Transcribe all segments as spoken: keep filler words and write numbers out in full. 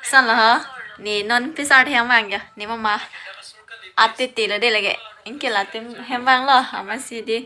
Lason lo ho, ne non pisar hem vang jo, ne mama atiti lo de lake, anke latum hem vanglo, amatsi de.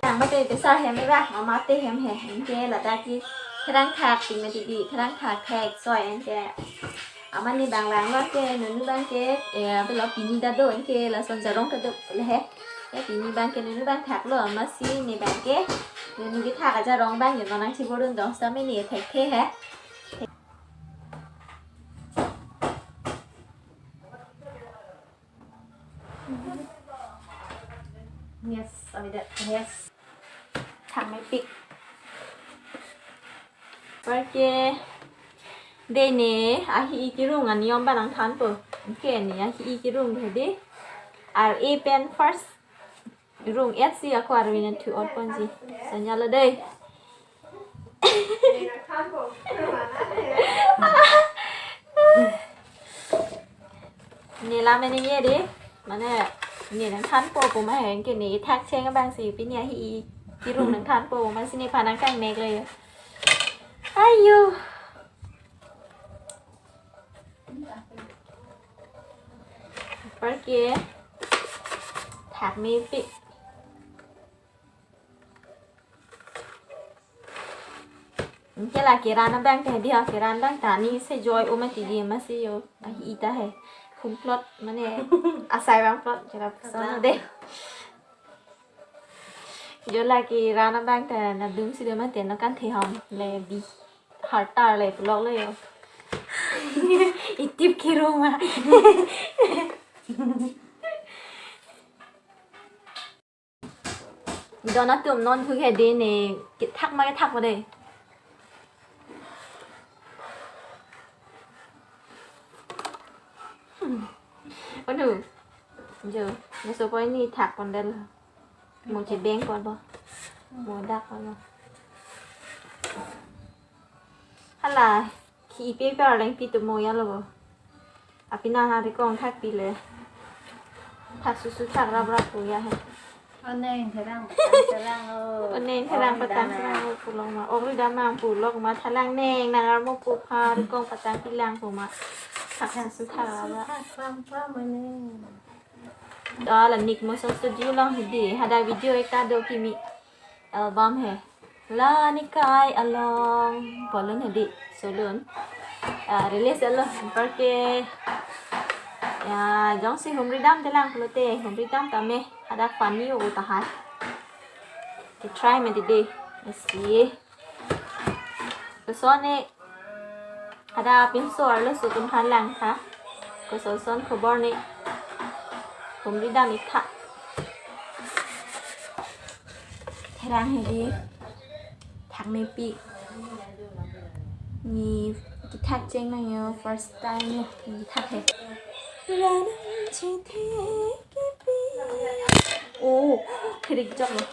Nang mate pisar hem ba, mama te hem he, anke ladak ke therang thak, ting mati di, therang thak thek, soi anke. Amat ne bang vanglo ke, nunu bang ke, eh, apa lo pini ta do, anke lason jarong ta do le he. Ya pini bang ke nunu bang thaklo, amatsi ne bang ke, nunu kethak ajarong bang, yo nang si borun dong sa me ne thekthe he. Yes, ami det, yes. Thak mepik. Anparke de ne ahi-i kerung aniyom ba nangthanpo. Anke ne ahi-i kerung hedi. Ar-e pen first rung-et si ako arve nangthu-ot ponji. Sanya lo dei. Ne la mene ye de. Mane ne nangthanpo pu ma he, anke ne thak cheng abang si pini ahi-i kerung nangthanpo pu ma si nephan nangkangnek le yo. Ayo. Anparke thak mepik. Anke la keran abang ke dia, keran abang ta ne sejoi o mati di amatsi yo. Ahi-i ta he. Hum plot mane asai vang plot kira puson de. Jo la keran abang ta nadum si de mate no kan the hom le bi. Hartar le pulok le yo. Itip kerung ma. Don atum non thu ke de ne kethak ma kethak ma de. Onu. Jo, ne so poi ne thak pon del. Mo chebeng pon bo. Mo dak pon bo. Hala, ki ipe pe arleng pi tu mo ya lo bo. Apina ha rikong thak pi le. Thak susu thak rap rap pu ya he. Oneng therang patang therang o. Oneng therang patang therang o pulok ma. Ori damang pulok ma thalang neng nang armo pu pha rikong patang pilang pu ma. Thak susu thak rap rap. Thak rap rap oneng. Da la Nikmoso Studio along hedi, hadak video ekta do kimi album he. La nikai along bolun hedi, solun. Ah, release lo, anparke. Ya, jongsi humri dam telang pulote, humri dam tame, hadak funny o tahai. Ke try mati de, let's see. Lason ne, ada pinso arlo sukun halang tha. Koson son khobor ne. Humri dam ik tha. Therang hedi. Thak mepik. Ne kethak cheng nang yo first time ne. Ne kethak he. Ranam chithe kipi. Oh, krik jok lo.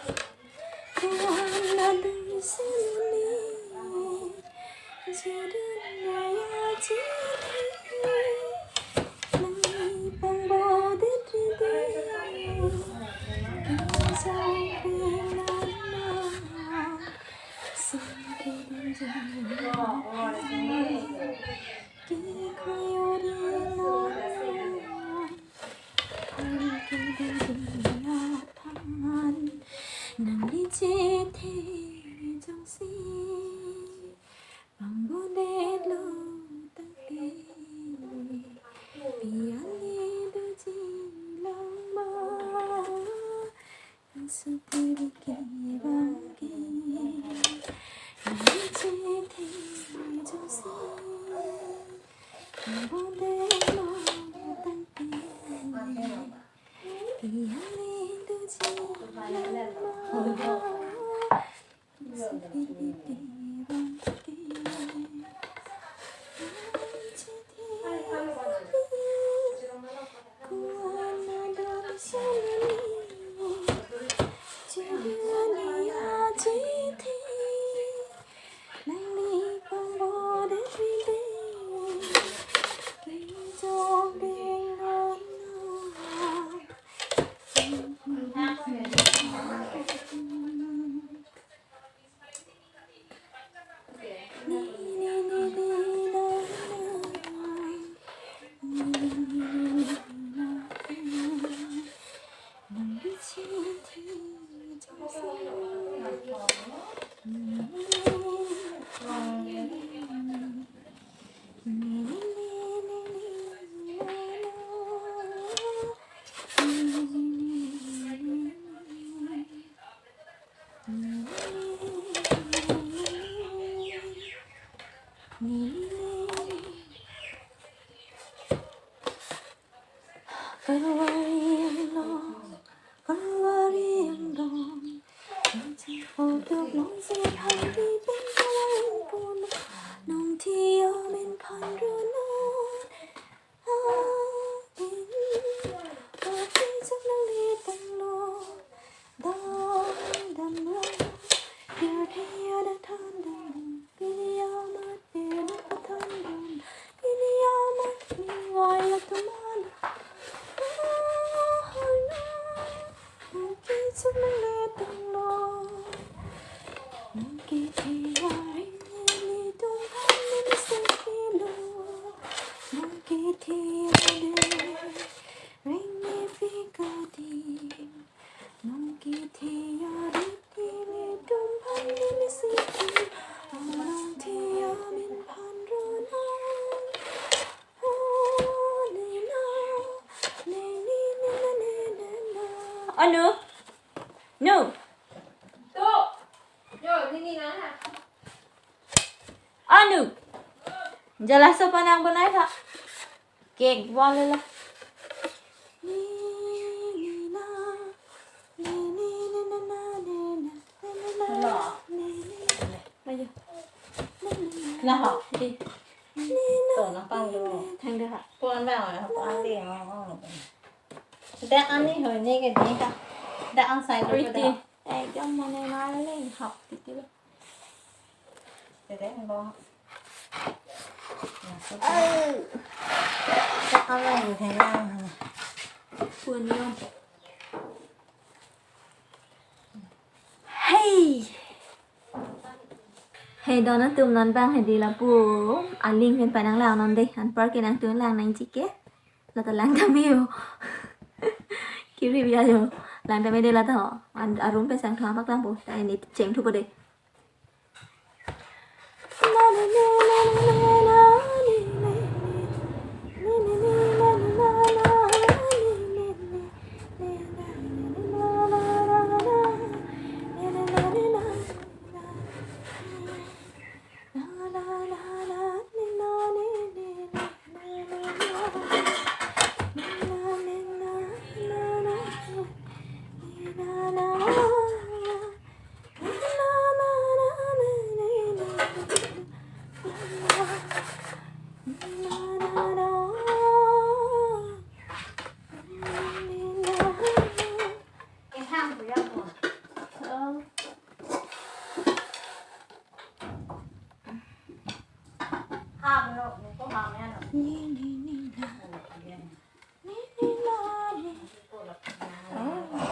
Nangli chethe jongsi pangbonelo tangte, pi ale doji lang ma. Sutiri ke bangke, nangli chethe jongsi pangbonelo tangte, pi ale doji lang ma. Karwari anglong, Karwari anglong. Nong si photo nong si phai di pen Karwari puno. Nong thi-o min phan ro non. Ah, in. Nong thi chok nang di tanglo. Dam dam lo. Pir thi-o da than dam. Pini amat pir na pathan dam. Pini amat ni wai la tuman. Ah, hai na. Nong thi chok nang di tanglo. Nong thi-o ring ni ni tum phan ni ni si kilo. Nong thi-o de ring ni phi ka di. Nong thi-o ring ni ni tum phan ni ni si kilo. Nong thi-o min phan ro non. Anu. Nu. Anu. Jala so panang bonai tha. Cake bonle la. Hello. Ayo. Laho. Di. To nangpanglo. Thang de ha. Puan bang, puan di, oh, oh. Dak ani ho ni ke ni ka. Dak an sai lo. Pretty. Dak. Eh, jom mane maling hap titi lo. Dak an lo. Dak an lo ni thang lo. Puan lo. Hey. Hey, don atum, non bang hedi lapu aling pen panang lang non de. Anparke nangtum lang nangji ke. Lata lang tame ho. Kiri biya ho. Lang tame de lata ho. An arum pen sang thang pak lang po. Ta ini cheng thupo de.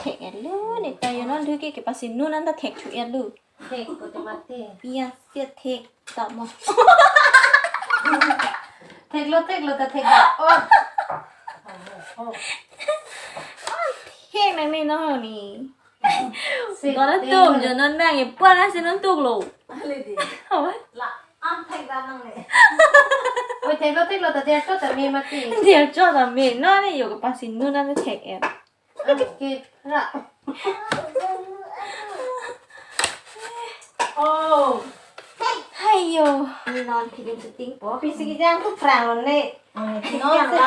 Thek-et lo, ne ta yo non du ke, kepasi nun an ta thek thu-et lo. Thek ko te mati. Iya, siya thek ta mo. Thek lo, thek lo ta thek lo. Oh. Oh, oh. Thek nang ni no ni. Sik, don atum, thek lo. Jo non bang e puan asi non tuk lo. Ale di. Awa. La, an thek ra nang le. Oi, thek lo, thek lo ta der cho ta me mati. Der cho ta me. No ni yo kepasi nun an thek-et. Oke, ra. Oh. Hayo. Ni non film shooting po. Pisi kijang tu prang lo ne. Hmm, no se,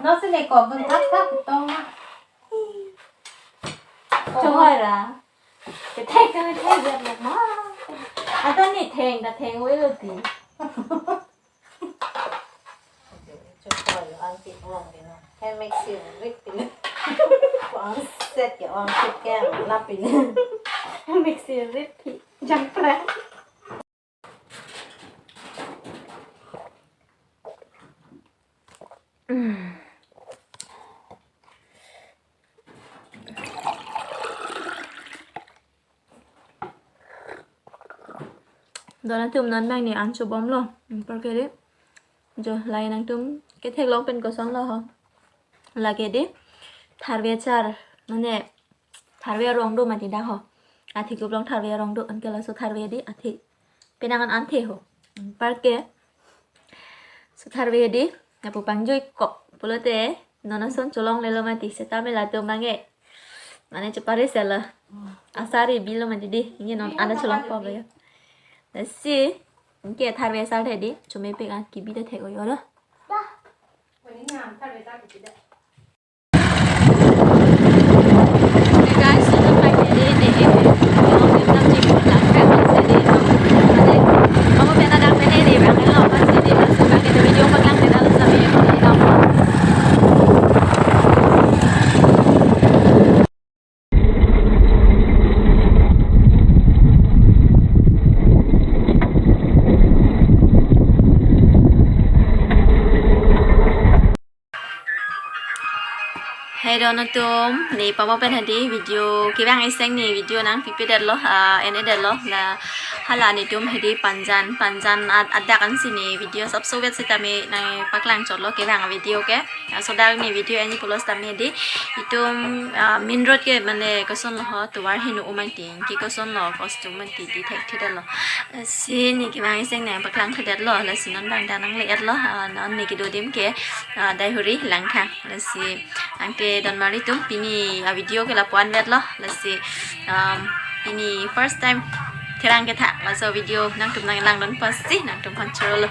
no se ne ko bun thak thak tong na. Chong hoi ra. Kethek kethek dia ma. Ata ni theng ta theng oi lo ti. Chokoi lo an ti ong di no. He mixi rit pilo. Ko an set ke ong ti ke la pilo. Mixi rit pi. Jang prank. Don atum, non bang ne an chobom lo. Anparke de. Jo, lahei nangtum kethek long pen koson lo ho. Lake de. Tharve achar. Mane tharve arong do mati dak ho. Athi kuplong tharve arong do, anke laso tharve de athi. Penang an anthe ho. Anparke. So tharve de. Lapu pangjui kok pulote. Non ason cholongle lo mati. Setame latum bang e. Mane chepare sela. Asari bilo mati di. Ini non ada cholong po ba ya. Lasi, anke tharve asar tadi. Chomepik an kibi ta thek oyo lo. Okay, guys, so the fact that they, they, they, Hey don atum, ne pamo pen hadi video kevang iseng ne video nangpipe detlo, ah, en-e detlo, la hala netum hadi Panjan, Panjan ad-, adak ansi ne video sapso vet sitame nangpaklang chotlo kevang video ke. Ah, so dak ne video en-e pulo sitame hadi itum, ah, main road ke mane koson lo ho, tovar hinu umanti, ke koson lo costume manti di thekthedetlo. Si ne kevang iseng nangpaklang thedetlo, lasi non bang ta nangle-etlo, ah, non ne kedo adim ke, ah, Daihuri Langkhang. Lasi anke don mari atum pini, ah, video ke lapu-an vetlo. Lasi, um, pini first time therang kethak laso video nangtum nanglang don pasi nangtum phan chorolo.